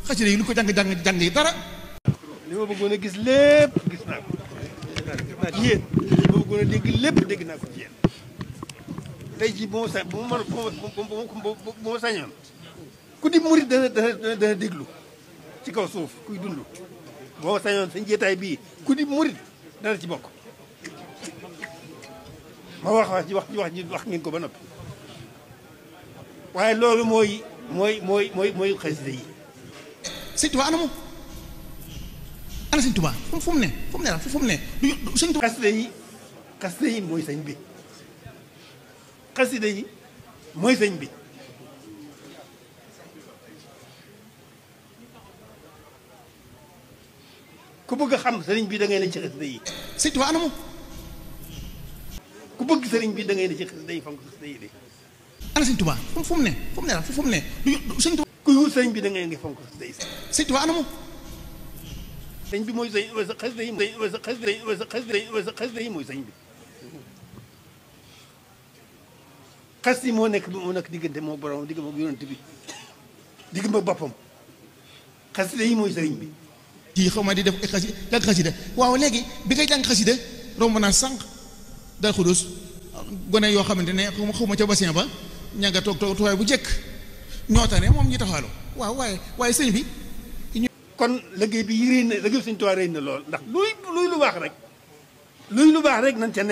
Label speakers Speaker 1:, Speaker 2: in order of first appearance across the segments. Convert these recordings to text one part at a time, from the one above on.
Speaker 1: xasida yi lu ko jàng yi dara.
Speaker 2: li ma bëggoon a gis lépp gis naa ko ci yéen li ma bëggoon a dégg lépp dégg naa ko ci yéen tey jii bu ma sañoon ku di murit dana déglu ci kaw suuf kuy dund boo ma sañoon sañ jeetaay bii ku di murit dana ci bokk ma wax ngeen ko ba noppi waaye loolu mooy xasida yi.
Speaker 1: Sëñ Tuubaa anamu ana Sëñ Tuubaa fu mu ne Sëñ Tuubaa.
Speaker 2: xasida yi mooy sëñ bi xasida yi mooy sëñ bi ku bëgg a xam sëriñ bi da ngay ne ci xasida yi.
Speaker 1: Sëñ Tuubaa anamu.
Speaker 2: ku bëgg sëriñ bi da ngay ne ci xasida yi fonk xasida yi de.
Speaker 1: ana Sëñ Tuubaa fu mu ne Sëñ Tuubaa.
Speaker 2: kuy wut sëriñ bi da ngay ngi fonk xasida yi.
Speaker 1: Sëñ Tuubaa anamu.
Speaker 2: sëñ bi mooy sëñ xasida yi mooy sëñ bi. xas yi moo nekk diggante moo borom digg moom yonent bi digg ma boppam xasida yi mooy sëriñ bi.
Speaker 1: kii xaw ma di def jàng xasida waaw léegi bi ngay jàng xasida romb naa sànq dal xudus gone yoo xamante ne xaw ma ca bassin ba ña nga toog toogaay bu jëkk ñoo tane moom ñi taxawaalu waaw waaye sëñ bi.
Speaker 2: kon liggéey bi rëy na liggéey Sëñ Tuubaa rëy na lool ndax luy lu baax rek nañ ca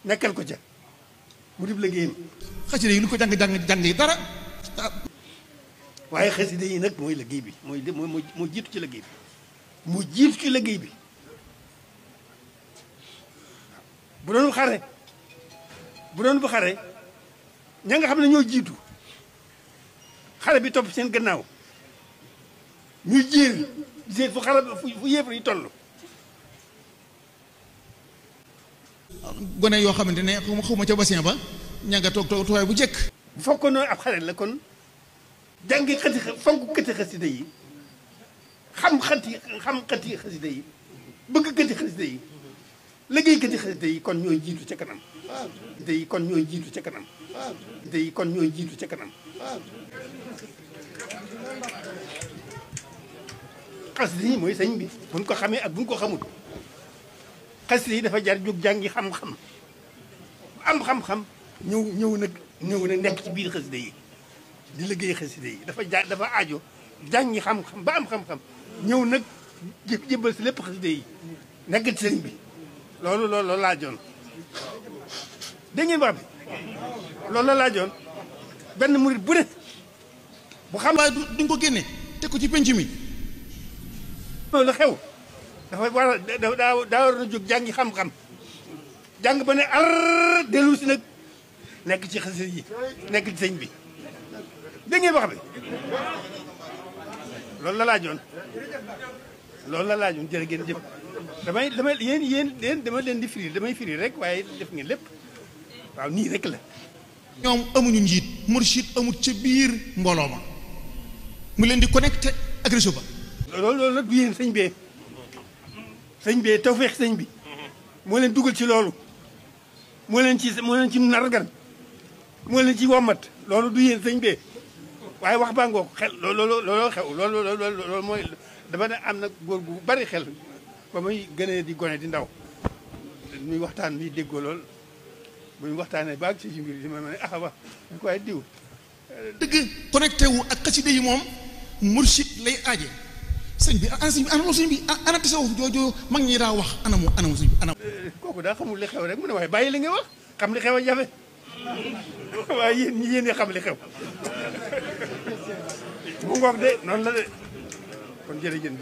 Speaker 2: nekkal ko ca mu dib liggéeyam.
Speaker 1: xasida yi lu ko jàng yi dara.
Speaker 2: waaye xasida yi nag mooy liggéey bi moo jiitu ci liggéey bi moo jiitu ci liggéey bi bu doon bu xare ña nga xam ne ñoo jiitu xare bi topp seen gannaaw ñu jéer fu xare fu yéefar yi toll.
Speaker 1: gone yoo xamante ne xaw ma ca bassin ba ña nga toog toogaay bu jëkk.
Speaker 2: bu fekkoon ne ab xare la kon. jàngi fonk këti xasida yi xam xati xasida yi bëgg këti xasida yi liggéey këti xasida yi kon ñooy jiitu ca kanam te yi kon ñooy jiitu ca kanam te yi kon ñooy jiitu ca kanam xasida yi mooy sëñ bi buñ ko xamee ak buñ ko xamul xasida yi dafa jar jóg jàngi xam-xam am xam-xam ñëw nag nekk ci biir xasida yi di liggéey xasida yi dafa aajo jàngi xam-xam ba am xam-xam ñëw nag jébbal si lépp xasida yi nekk ci sëriñ bi loolu laajoon dégg ngeen wax bi loolu la laajoon benn murit bu ne bu xam
Speaker 1: waaye duñ ko génne teg ko ci penc mi.
Speaker 2: loolu xew dafa war a daa war na jóg jàngi xam-xam jàng ba ne ar dellu si nag nekk ci xasida yi nekk ci sëñ bi dégg ngeen wax bi loolu la laajoon jërë ngeen jëf damay yéen dama leen di firi damay firi rek waaye def ngeen lépp waaw nii rek la.
Speaker 1: ñoom amuñu njiit mursid amut ca biir mbooloo ma mu leen di connecté ak réseau ba.
Speaker 2: loolu nag du yéen sëñ bee tawfeex sëñ bi moo leen dugal ci loolu moo leen ci nargan moo leen ci wommat loolu du yéen sëñ bee. waaye wax baa ngoo xel looloo xew loolu mooy dama ne am na góor gu bari xel ba muy gënee di gone di ndaw muy waxtaan bi déggoo lool bu ñu waxtaanee baag ci mbir yi ma ne wax ñu ko waaye diw
Speaker 1: dëgg connecté wu ak xasida yi moom mursid lay aaje sëñ bi ana tasawuf jooju mag ñi daa wax anamu sëñ bi
Speaker 2: kooku daa xamul li xew rek mu ne waaye bàyyi li nga wax xam li xew a jafe waaye yéen ñi xam li xew mu ngoog de noonu la de kon jërëjëf.